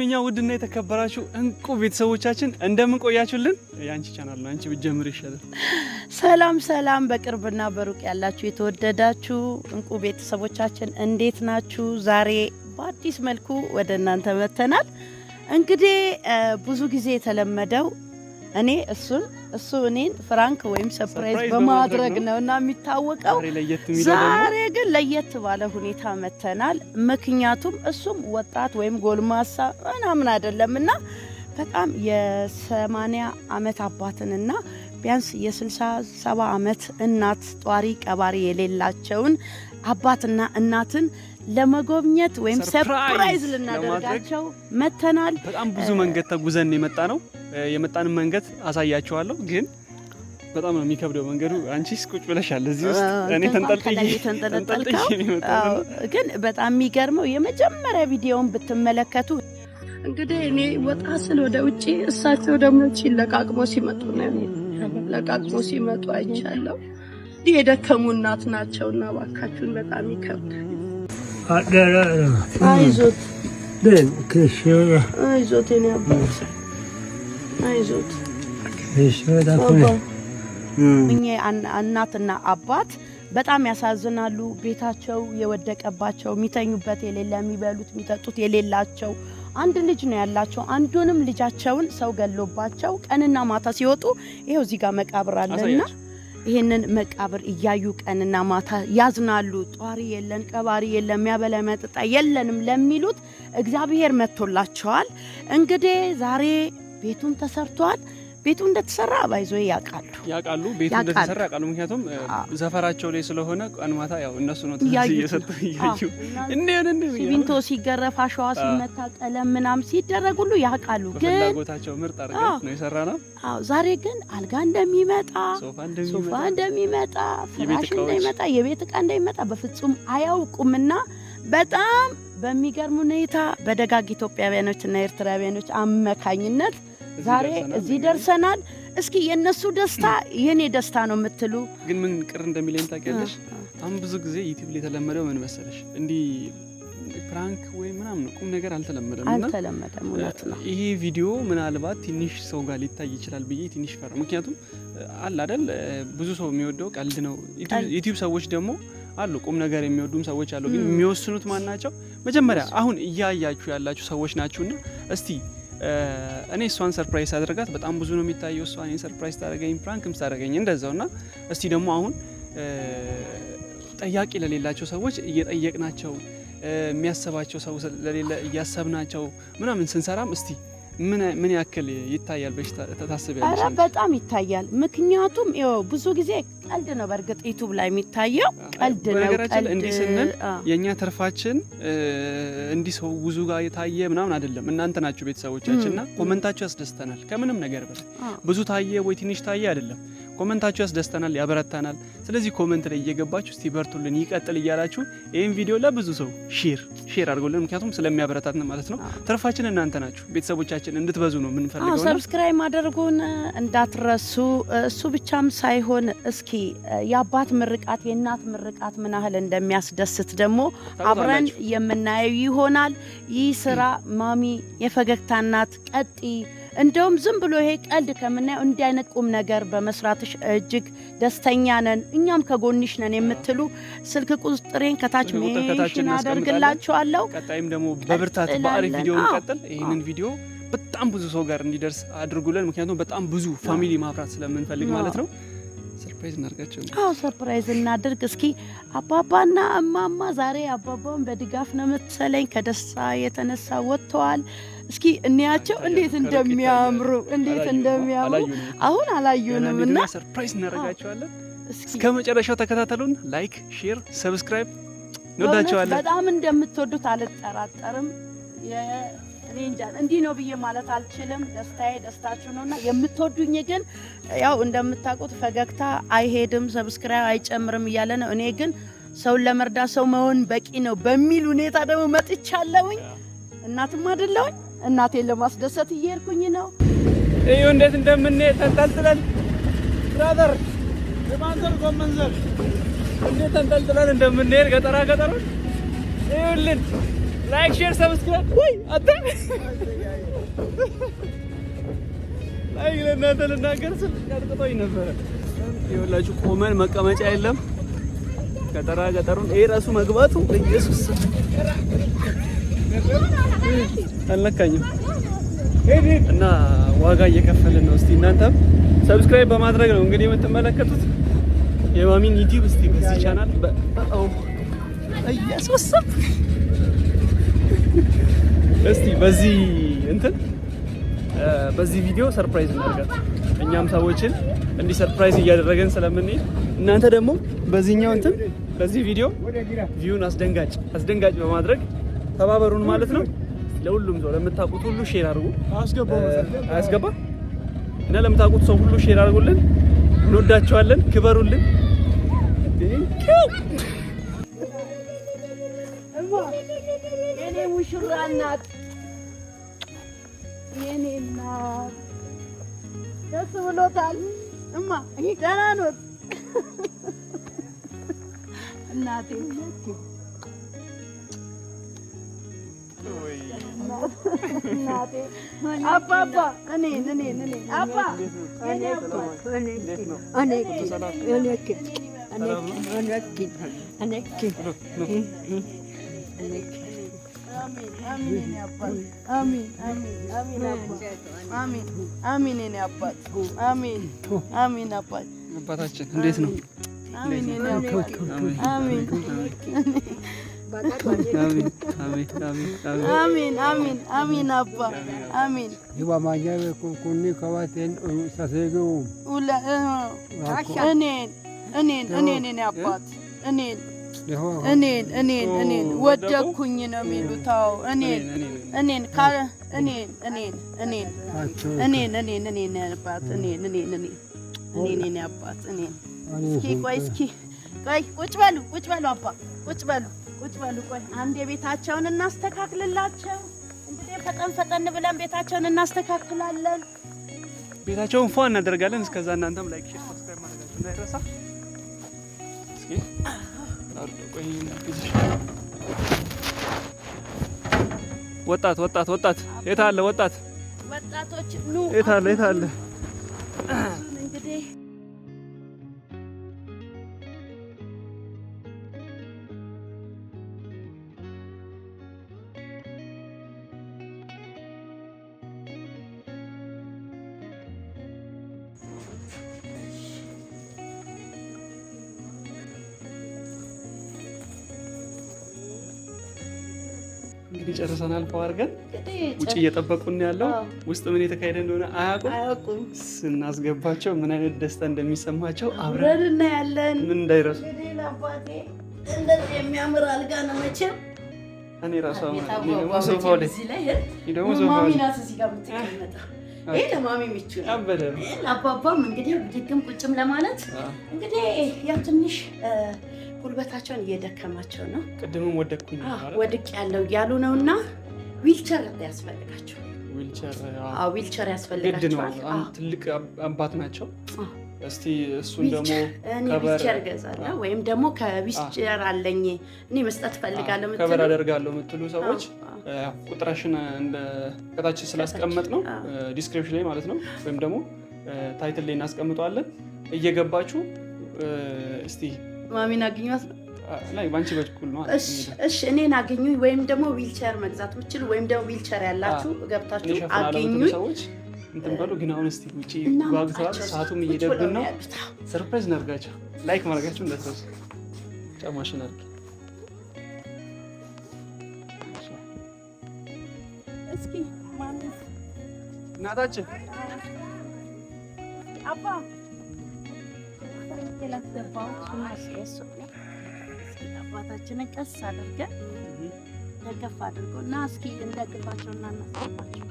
እኛ ውድና የተከበራችሁ እንቁ ቤተሰቦቻችን እንደምን ቆያችሁልን? የአንቺ ቻናል ነው፣ አንቺ ብትጀምር ይሻላል። ሰላም ሰላም፣ በቅርብና በሩቅ ያላችሁ የተወደዳችሁ እንቁ ቤተሰቦቻችን እንዴት ናችሁ? ዛሬ በአዲስ መልኩ ወደ እናንተ መጥተናል። እንግዲህ ብዙ ጊዜ የተለመደው እኔ እሱን እሱ እኔን prank ወይም surprise surprise በማድረግ በማድረግ ነው እና የሚታወቀው። ዛሬ ለየት የሚለው ደግሞ ዛሬ ግን ለየት ባለ ሁኔታ መተናል። ምክንያቱም እሱም ወጣት ወይም ጎልማሳ ምናምን አይደለም እና በጣም የ80 ዓመት አባትንና ቢያንስ የ67 ዓመት እናት ጧሪ ቀባሪ የሌላቸውን አባትና እናትን ለመጎብኘት ወይም surprise surprise ልናደርጋቸው መተናል። በጣም ብዙ መንገድ ተጉዘን የመጣ ነው። የመጣንን መንገድ አሳያችኋለሁ፣ ግን በጣም ነው የሚከብደው መንገዱ። አንቺስ ቁጭ ብለሻል እዚህ ውስጥ፣ እኔ ተንጠልጥዬ ከላይ የተንጠለጠልከው ተንጠልጥዬ ነው የመጣሁት። አዎ፣ ግን በጣም የሚገርመው የመጀመሪያ ቪዲዮውን ብትመለከቱ እንግዲህ እኔ ወጣ ስል ወደ ውጭ እሳቸው ደግሞ ለቃቅሞ ሲመጡ ነው ለቃቅሞ ሲመጡ አይቻለሁ። እንዲህ የደከሙ እናት ናቸውና እባካችሁን በጣም ይከብዳል። አይዞት አይዞት የኔ አባት አይዞት። እኚህ እናትና አባት በጣም ያሳዝናሉ። ቤታቸው የወደቀባቸው፣ የሚተኙበት የሌለ፣ የሚበሉት የሚጠጡት የሌላቸው አንድ ልጅ ነው ያላቸው። አንዱንም ልጃቸውን ሰው ገሎባቸው ቀንና ማታ ሲወጡ ይኸው እዚህ ጋር መቃብር አለና አሳያቸው። ይሄንን መቃብር እያዩ ቀንና ማታ ያዝናሉ። ጧሪ የለን፣ ቀባሪ የለን፣ የሚያበላ የሚያጠጣ የለንም ለሚሉት እግዚአብሔር መጥቶላቸዋል። እንግዲህ ዛሬ ቤቱም ተሰርቷል። ቤቱ እንደተሰራ ባይዞ ያውቃሉ። ያውቃሉ፣ ቤቱ ያውቃሉ። እንደተሰራ ያውቃሉ። ምክንያቱም ሰፈራቸው ላይ ስለሆነ ቀን ማታ ያው እነሱ ነው ትዕዛዝ እያዩት እየሰጡ ነው። እያዩ እና እንዴ እንዴ ሲሚንቶ ሲገረፍ፣ አሸዋ ሲመታ፣ ቀለም ምናምን ሲደረግ ሁሉ ያውቃሉ። ግን በፍላጎታቸው ምርጥ አድርገን ነው የሰራነው። አዎ፣ ዛሬ ግን አልጋ እንደሚመጣ፣ ሶፋ ሶፋ እንደሚመጣ፣ እንደሚመጣ፣ የቤት ፍራሽ እቃዎች እንደሚመጣ፣ የቤት እቃ እንደሚመጣ በፍጹም አያውቁምና በጣም በሚገርም ሁኔታ በደጋግ ኢትዮጵያውያኖች እና ኤርትራውያኖች አመካኝነት እዚህ ዛሬ ደርሰናል። እዚህ ደርሰናል። እስኪ የእነሱ ደስታ የኔ ደስታ ነው የምትሉ ግን ምን ቅር እንደሚለኝ ታውቂያለሽ? አሁን ብዙ ጊዜ ዩቲዩብ ላይ የተለመደው ምን መሰለሽ፣ እንዲህ prank ወይ ምናምን ነው፣ ቁም ነገር አልተለመደም እና አልተለመደም። እውነት ነው። ይሄ ቪዲዮ ምናልባት ትንሽ ሰው ጋር ሊታይ ይችላል ብዬ ትንሽ ፈራ። ምክንያቱም አለ አይደል ብዙ ሰው የሚወደው ቀልድ ነው። ዩቲዩብ ሰዎች ደግሞ አሉ፣ ቁም ነገር የሚወዱም ሰዎች አሉ። ግን የሚወስኑት ማን ናቸው? መጀመሪያ አሁን እያያችሁ ያላችሁ ሰዎች ናችሁና እስቲ እኔ እሷን surprise አድርጋት በጣም ብዙ ነው የሚታየው። እሷ እኔን surprise ታደርገኝ፣ prank ም ስታደርገኝ እንደዛው እና እስቲ ደግሞ አሁን ጠያቂ ለሌላቸው ሰዎች እየጠየቅናቸው፣ የሚያስባቸው ሰው ለሌለ እያሰብናቸው ምናምን ስንሰራም እስቲ ምን ምን ያክል ይታያል ብለሽ ታስቢያለሽ? ኧረ አንቺ? በጣም ይታያል። ምክንያቱም ይኸው ብዙ ጊዜ ቀልድ ነው። በእርግጥ ዩቱብ ላይ የሚታየው ቀልድ ነው። በነገራችን ላይ ቀልድ እንዲህ ስንል የእኛ ትርፋችን እንዲህ ሰው ብዙ ጋር የታየ ምናምን አይደለም። እናንተ ናችሁ ቤተሰቦቻችን እና comment ኣችሁ ያስደስተናል ከምንም ነገር በላይ። ብዙ ታየ ወይ ትንሽ ታየ አይደለም። Comment ኣችሁ ያስደስተናል፣ ያበረታናል። ስለዚህ comment ላይ እየገባችሁ እስቲ በርቱልን፣ ይቀጥል እያላችሁ ይህን ቪዲዮ ለብዙ ሰው share share አድርጎልን፣ ምክንያቱም ስለሚያበረታትን ማለት ነው። ትርፋችን እናንተ ናችሁ፣ ቤተሰቦቻችን እንድትበዙ ነው የምንፈልገው። እና Subscribe ማድረጉን እንዳትረሱ። እሱ ብቻም ሳይሆን እስኪ የአባት ምርቃት የእናት ምርቃት ምን ያህል እንደሚያስደስት ደግሞ አብረን ታውቁታላችሁ። የምናየው ይሆናል። ይህ ስራ ማሚ የፈገግታ እናት ቀጢ፣ እንደውም ዝም ብሎ ይሄ ቀልድ ከምናየው እንዲህ አይነት ቁም ነገር በመስራትሽ እጅግ ደስተኛ ነን፣ እኛም ከጎንሽ ነን የምትሉ ስልክ ቁጥሬን ከታች ስልክ ቁጥር ከታች mention እናስቀምጣለን። አደርግላችኋለሁ። ቀጣይም ደግሞ በብርታት በአሪፍ ቪዲዮ ቀጥላለን። እንቀጥል። ይህንን ቪዲዮ በጣም ብዙ ሰው ጋር እንዲደርስ አድርጉልን። ምክንያቱም በጣም ብዙ family ማፍራት ስለምንፈልግ ማለት ነው። Surprise እናድርጋቸው። አዎ፣ surprise እናድርግ። እስኪ አባባና እማማ ዛሬ አባባን በድጋፍ ነው መሰለኝ ከደስታ የተነሳ ወጥተዋል። እስኪ እንያቸው እንዴት ከሩቅ እንደሚያምሩ ይታያሉ። እንዴት አላዩንም፣ እንደሚያምሩ አላዩንም። አሁን አላዩንም እና Surprise እናደርጋቸዋለን። እስኪ እስከ መጨረሻው ተከታተሉን። Like፣ share፣ subscribe። በእውነት እንወዳቸዋለን። በጣም እንደምትወዱት አልጠራጠርም። እኔ እንጃ እንዲህ ነው ብዬ ማለት አልችልም። ደስታዬ ደስታችሁ ነውና የምትወዱኝ ግን ያው እንደምታውቁት ፈገግታ አይሄድም፣ subscribe አይጨምርም እያለ ነው። እኔ ግን ሰውን ለመርዳት ሰው መሆን በቂ ነው በሚል ሁኔታ ደግሞ መጥቻለሁኝ። እናትም አይደለሁኝ፣ እናቴን ለማስደሰት እየሄድኩኝ ነው። እዩ እንዴት እንደምንሄድ ተንጠልጥለን brother፣ የማንዘር ጎመንዘር። እንዴት ተንጠልጥለን እንደምንሄድ ገጠራ ገጠሩን እዩልን። Like, share, subscribe። ወይ አንተ like ለእናንተ ልናገር ስል ቀጥቅጦኝ ነበረ። ይኸውላችሁ ቆመን መቀመጫ የለም። ገጠራ ገጠሩን ይሄ ራሱ መግባቱ ኢየሱስ አልነካኝም እና ዋጋ እየከፈልን ነው። እስቲ እናንተም subscribe በማድረግ ነው እንግዲህ የምትመለከቱት የማሚን ዩቲዩብ። እስቲ በዚህ ቻናል ኢየሱስ እስቲ በዚህ እንትን በዚህ ቪዲዮ surprise እናድርጋት። እኛም ሰዎችን እንዲህ surprise እያደረገን ስለምንሄድ እናንተ ደግሞ በዚህኛው እንትን በዚህ ቪዲዮ view ን አስደንጋጭ አስደንጋጭ በማድረግ ተባበሩን ማለት ነው። ለሁሉም ሰው ለምታውቁት ሁሉ share አድርጉ። አያስገባ እና ለምታውቁት ሰው ሁሉ share አድርጉልን። እንወዳቸዋለን። ክበሩልን። Thank you. የኔ ሙሽራ እናት፣ የኔ እናት ደስ ብሎታል። እማ ደህና ኖት እናቴ? እናቴ አባባ እኔን እኔን እኔን አባ የኔ አባት። እኔ እኔ እኔ እኔ እኔ አሜን አሜን የኔ አባት፣ አሜን አሜን አሜን አባ፣ አሜን አሜን የኔ አባት፣ አሜን አሜን አባት። አባታችን እንዴት ነው? አሜን የኔ አባት፣ አሜን። አሜን አሜን አሜን አሜን። አሜን አሜን አሜን አባ፣ አሜን። እኔን እኔን እኔን የኔ አባት፣ እኔን እኔን እኔን እኔን ወደኩኝ ነው የሚሉት። አዎ እኔን እኔን እኔን እኔን እኔን እኔን እኔን እኔን አባት፣ እኔን እኔን እኔን እኔን የኔ አባት፣ እኔን። እስኪ ቆይ፣ እስኪ ቆይ፣ ቁጭ በሉ፣ ቁጭ በሉ አባ፣ ቁጭ በሉ፣ ቁጭ በሉ። ቆይ አንድ የቤታቸውን እናስተካክልላቸው። እንግዲህ ፈጠን ፈጠን ብለን ቤታቸውን እናስተካክላለን። ቤታቸውን ፏ እናደርጋለን። እስከዛ እናንተም like፣ share፣ subscribe ማድረጋችሁ እንዳይረሳ። እስኪ ቆይ ላግዝሽ። ወጣት ወጣት ወጣት የት አለ ወጣት? ወጣቶች ኑ። የት አለ፣ የት አለ? እንግዲህ እንግዲህ ጨርሰናል። ፏ አድርገን ውጭ እየጠበቁን ያለው ውስጥ ምን የተካሄደ እንደሆነ አያውቁም። አያውቁም። ስናስገባቸው ምን አይነት ደስታ እንደሚሰማቸው አብረን አብረን እናያለን። ምን እንዳይረሱ። እንግዲህ ለአባቴ እንደዚህ የሚያምር አልጋ ነው መቼም። እኔ ራሱ አቤት እኔ ደግሞ አቧቧ ሶፋው ላይ እዚህ ላይ እኔ ደግሞ ሶፋው ማሚ ላይ ናት እዚህ ጋር የምትቀመጠው። ይሄ ለማሚ ምቹ ነው። ያበደ ነው። ይሄ ለአባባም እንግዲህ ብድግም ቁጭም ለማለት እንግዲህ ያው ትንሽ ጉልበታቸውን እየደከማቸው ነው። ቅድምም ወደቅኩኝ ማለት ወድቅ ያለው እያሉ ነውና ዊልቸር ያስፈልጋቸው። ዊልቸር አዎ ዊልቸር ግድ ነው። ያስፈልጋቸዋል። አንድ ትልቅ አባት ናቸው። እስቲ እሱን ደግሞ እኔ ዊልቸር እገዛለሁ ወይም ደግሞ ከዊልቸር አለኝ እኔ መስጠት እፈልጋለሁ cover የምትሉ አደርጋለሁ የምትሉ ሰዎች ቁጥራሽን እንደ ከታች ስላስቀመጥ ነው description ላይ ማለት ነው፣ ወይም ደግሞ title ላይ እናስቀምጠዋለን። እየገባችሁ እስቲ ማሚን አግኟት ነው። ላይ በአንቺ በኩል ነው። እሺ እኔን አግኙኝ፣ ወይም ደግሞ ዊልቸር መግዛት የምትችሉ ወይም ደግሞ ዊልቸር ያላችሁ ገብታችሁ እኔ እሸፍናለሁ የምትሉ አግኙኝ። ሰዎች እንትን በሉ። ግን አሁን እስቲ ውጪ እናምጣቸው። ጓጉተዋል። ሰዓቱም ቁጭ እየሄደብን ብለው ነው። ያሉት። Surprise እናድርጋቸው። Like ማድረጋችሁ እንዳትረሱ። ጫማሽን አድርጊ። እስኪ ማሚ እናታችን አባ ላስገባው እስኪ አባታችንን ቀስ አድርገን ደገፍ አድርጎ እና እስኪ እንደግፋቸው እና እናስገባቸው።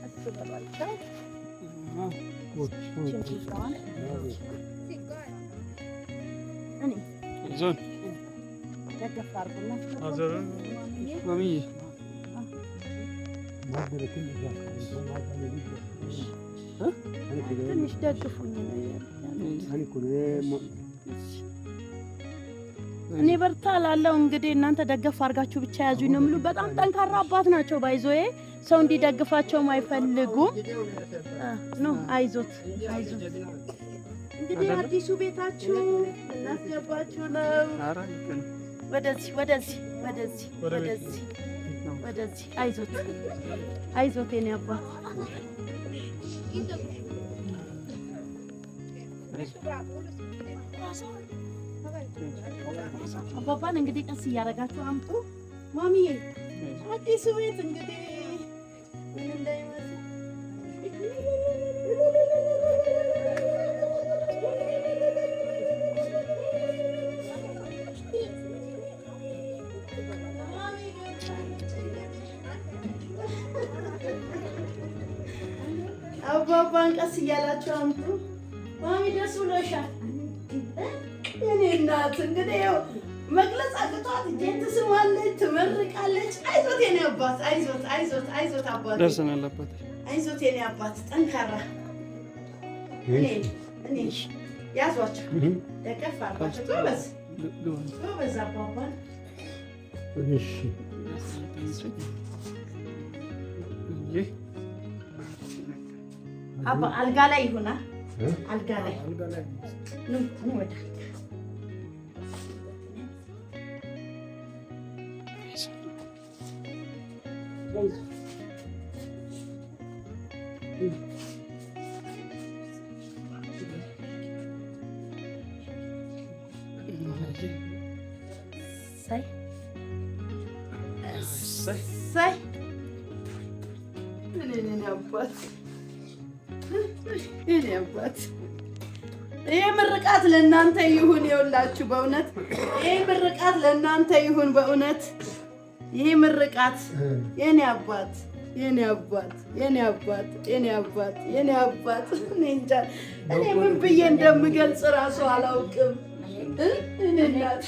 ቀስ በሏቸው። እኔ ዞን ደገፍ አድርጎና ማሚዬ ትንሽ ደግፉኝ ነው ያሉት። እኔ በርታ እላለሁ። እንግዲህ እናንተ ደገፍ አድርጋችሁ ብቻ ያዙኝ ነው የሚሉ። በጣም ጠንካራ አባት ናቸው። By the way ሰው እንዲደግፋቸውም አይፈልጉም። No፣ አይዞት አይዞት። እንግዲህ አዲሱ ቤታችሁ እናስገባችሁ ነው። ወደዚህ ወደዚህ ወደዚህ ወደዚህ ወደዚህ። አይዞት አይዞት የኔ አባት። አባባን እንግዲህ ቀስ እያደረጋችሁ አምጡ። ማሚዬ፣ አዲሱ ቤት እንግዲህ ምን እንዳይመስል። አባባን ቀስ እያላችሁ አምጡ። ማሚ፣ ደስ ብሎሻል? የኔ እናት እንግዲህ ይኸው መግለጽ አቅቷት እጄን ትስማለች፣ ትመርቃለች። አይዞት የኔ አባት፣ አይዞት፣ አይዞት፣ አይዞት አባት፣ ደርሰናል አባቴ። አይዞት የኔ አባት፣ ጠንካራ። እኔ እኔ ያዟቸው፣ ደገፍ አድርጓቸው። ጎበዝ ጎበዝ አባባን። እሺ። ይህ አባ አልጋ ላይ ይሁና፣ አልጋ ላይ ኑ ኑ ወደ አልጋ። እሰይ እሰይ! እኔ አባት፣ የኔ አባት፣ ይሄ ምርቃት ለእናንተ ይሁን። ይኸውላችሁ በእውነት ይሄ ምርቃት ለእናንተ ይሁን። በእውነት ይሄ ምርቃት የኔ አባት፣ የኔ አባት፣ የኔ አባት፣ የኔ አባት፣ የኔ አባት። እኔ እንጃ፣ እኔ ምን ብዬ እንደምገልጽ እራሱ አላውቅም። እኔ እናት፣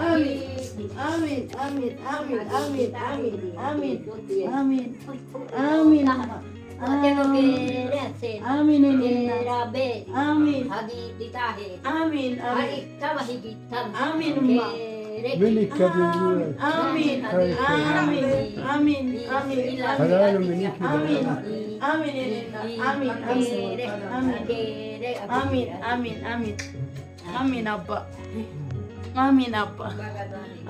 አሜን አሜን አሜን አሜን አሜን አሜን አሜን አሜን አሜን አሜን የኔ እናት፣ አሜን አሜን አሜን አሜን እማ። አሜን አሜን አሜን አሜን አሜን አሜን የኔ እናት፣ አሜን አሜን አሜን አሜን አሜን አሜን አባ፣ አሜን አባ፣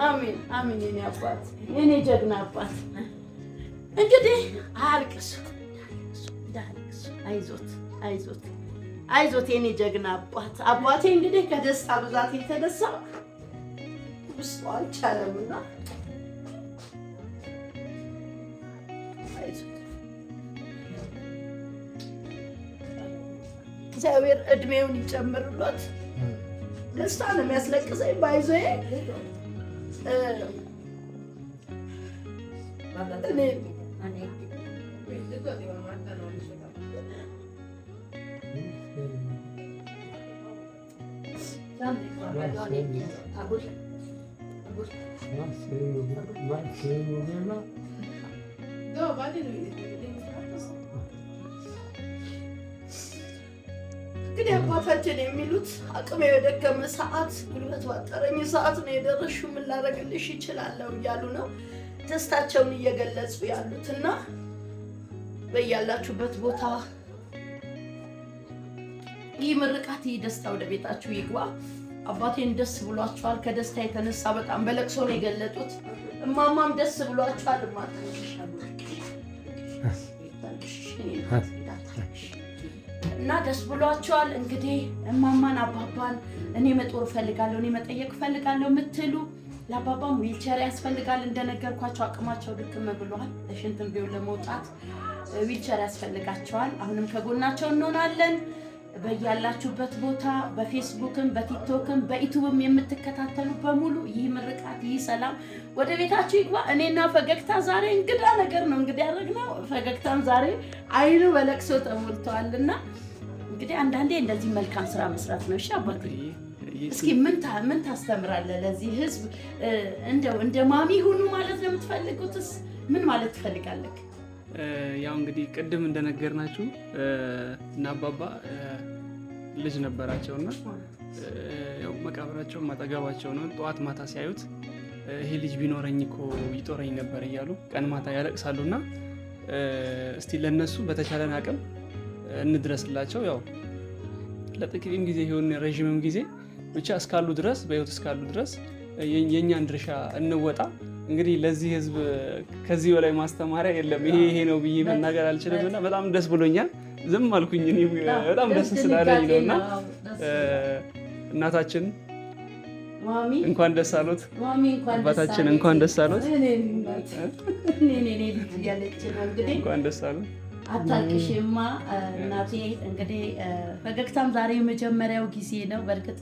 አሜን አሜን የኔ አባት፣ የኔ ጀግና አባት። እንግዲህ አያልቅሱ እንዳያልቅሱ፣ አይዞት አይዞት አይዞት የኔ ጀግና አባት። አባቴ እንግዲህ ከደስታ ብዛት የተነሳ ውስጡ አልቻለምና አይዞት። እግዚአብሔር እድሜውን ይጨምርሎት። ደስታ ነው የሚያስለቅሰኝ። By the way እኔ እንግዲህ አባታችን የሚሉት አቅሜ የደከመ ሰዓት፣ ጉልበት ባጠረኝ ሰዓት ነው የደረስሽው፣ ምን ላደርግልሽ ይችላለሁ እያሉ ነው ደስታቸውን እየገለጹ ያሉት። እና በያላችሁበት ቦታ ይህ ምርቃት፣ ይህ ደስታ ወደ ቤታችሁ ይግባ። አባቴን ደስ ብሏቸዋል። ከደስታ የተነሳ በጣም በለቅሶ ነው የገለጡት። እማማም ደስ ብሏቸዋል። እማ ታልቅሽ እና ደስ ብሏቸዋል። እንግዲህ እማማን አባባን እኔ መጦር እፈልጋለሁ፣ እኔ መጠየቅ እፈልጋለሁ የምትሉ፣ ለአባባም ዊልቸር ያስፈልጋል። እንደነገርኳቸው አቅማቸው ድክም ብሏል። ለሽንትም ቢሆን ለመውጣት ዊልቸር ያስፈልጋቸዋል። አሁንም ከጎናቸው እንሆናለን። በያላችሁበት ቦታ በፌስቡክም በቲክቶክም በዩቱብም የምትከታተሉ በሙሉ ይህ ምርቃት፣ ይህ ሰላም ወደ ቤታችሁ ይግባ። እኔና ፈገግታ ዛሬ እንግዳ ነገር ነው እንግዲህ ያደረግነው። ፈገግታም ዛሬ አይኑ በለቅሶ ተሞልተዋል እና እንግዲህ አንዳንዴ እንደዚህ መልካም ስራ መስራት ነው። እሺ አባቴ፣ እስኪ ምን ታስተምራለህ ለዚህ ህዝብ? እንደው እንደ ማሚ ሁኑ ማለት ነው የምትፈልጉትስ? ምን ማለት ትፈልጋለህ? ያው እንግዲህ ቅድም እንደነገርናችሁ እና አባባ ልጅ ነበራቸውና ያው መቃብራቸው አጠገባቸው ነው። ጠዋት ማታ ሲያዩት ይሄ ልጅ ቢኖረኝ እኮ ይጦረኝ ነበር እያሉ ቀን ማታ ያለቅሳሉና እስቲ ለነሱ በተቻለን አቅም እንድረስላቸው። ያው ለጥቂትም ጊዜ ይሁን ረዥምም ጊዜ ብቻ እስካሉ ድረስ፣ በህይወት እስካሉ ድረስ የእኛን ድርሻ እንወጣ። እንግዲህ ለዚህ ህዝብ ከዚህ በላይ ማስተማሪያ የለም። ይሄ ይሄ ነው ብዬ መናገር አልችልም እና በጣም ደስ ብሎኛል። ዝም አልኩኝ እኔም በጣም ደስ ስላለኝ ነው። እና እናታችን እንኳን ደስ አሎት፣ አባታችን እንኳን ደስ አሎት፣ እንኳን ደስ አሎት። አታልቅሽማ እናቴ። እንግዲህ ፈገግታም ዛሬ የመጀመሪያው ጊዜ ነው። በእርግጥ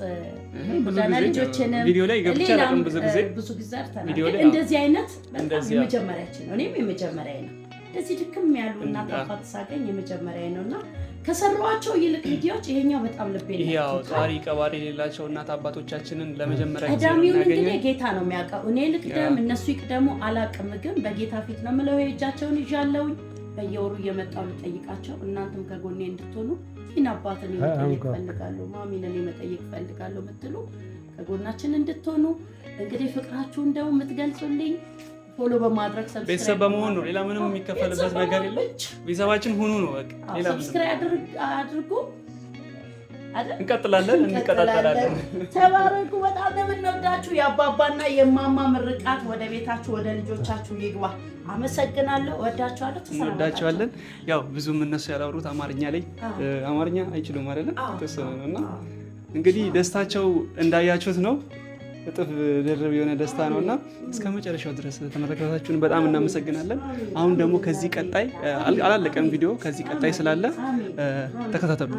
ጎዳና ልጆችንም ቪዲዮ ላይ ገብቼ አላውቅም። ብዙ ጊዜ ብዙ ጊዜ አርተናል፣ ግን እንደዚህ አይነት በጣም የመጀመሪያችን ነው። እኔም የመጀመሪያ ነው። እንደዚህ ድክም ያሉ እናት አባት ሳገኝ የመጀመሪያ ነው እና ከሰሯቸው ይልቅ ቪዲዮዎች ይሄኛው በጣም ልቤ ነው። ያው ጧሪ ቀባሪ የሌላቸው እናት አባቶቻችንን ለመጀመሪያ ጊዜ ቀዳሚውን እንግዲህ ጌታ ነው የሚያውቀው። እኔ ልቅደም እነሱ ይቅደሙ አላውቅም፣ ግን በጌታ ፊት ነው የምለው። እጃቸውን ይዣለሁኝ፣ በየወሩ እየመጣሁ ልጠይቃቸው፣ እናንተም ከጎኔ እንድትሆኑ፣ ይህን አባትን መጠየቅ እፈልጋለሁ፣ ማሚን እኔ መጠየቅ እፈልጋለሁ የምትሉ ከጎናችን እንድትሆኑ፣ እንግዲህ ፍቅራችሁ እንደው የምትገልጹልኝ follow በማድረግ ቤተሰብ በመሆን ነው። ሌላ ምንም የሚከፈልበት ነገር የለም። ቤተሰባችን ሁኑ ነው በቃ። ሌላ subscribe አድርጉ። እንቀጥላለን እንቀጣጠላለን። ተባረኩ። በጣም ነው የምንወዳችሁ። የአባባና የማማ ምርቃት ወደ ቤታችሁ ወደ ልጆቻችሁ ይግባ። አመሰግናለሁ። እወዳችኋለሁ። እንወዳችኋለን። ያው ብዙም እነሱ ያላወሩት አማርኛ ላይ አማርኛ አይችሉም አይደለም ተወሰነ ነው እና እንግዲህ ደስታቸው እንዳያችሁት ነው። እጥፍ ድርብ የሆነ ደስታ ነው እና እስከ መጨረሻው ድረስ ተመለከታችሁን በጣም እናመሰግናለን። አሁን ደግሞ ከዚህ ቀጣይ አላለቀም ቪዲዮ፣ ከዚህ ቀጣይ ስላለ ተከታተሉ።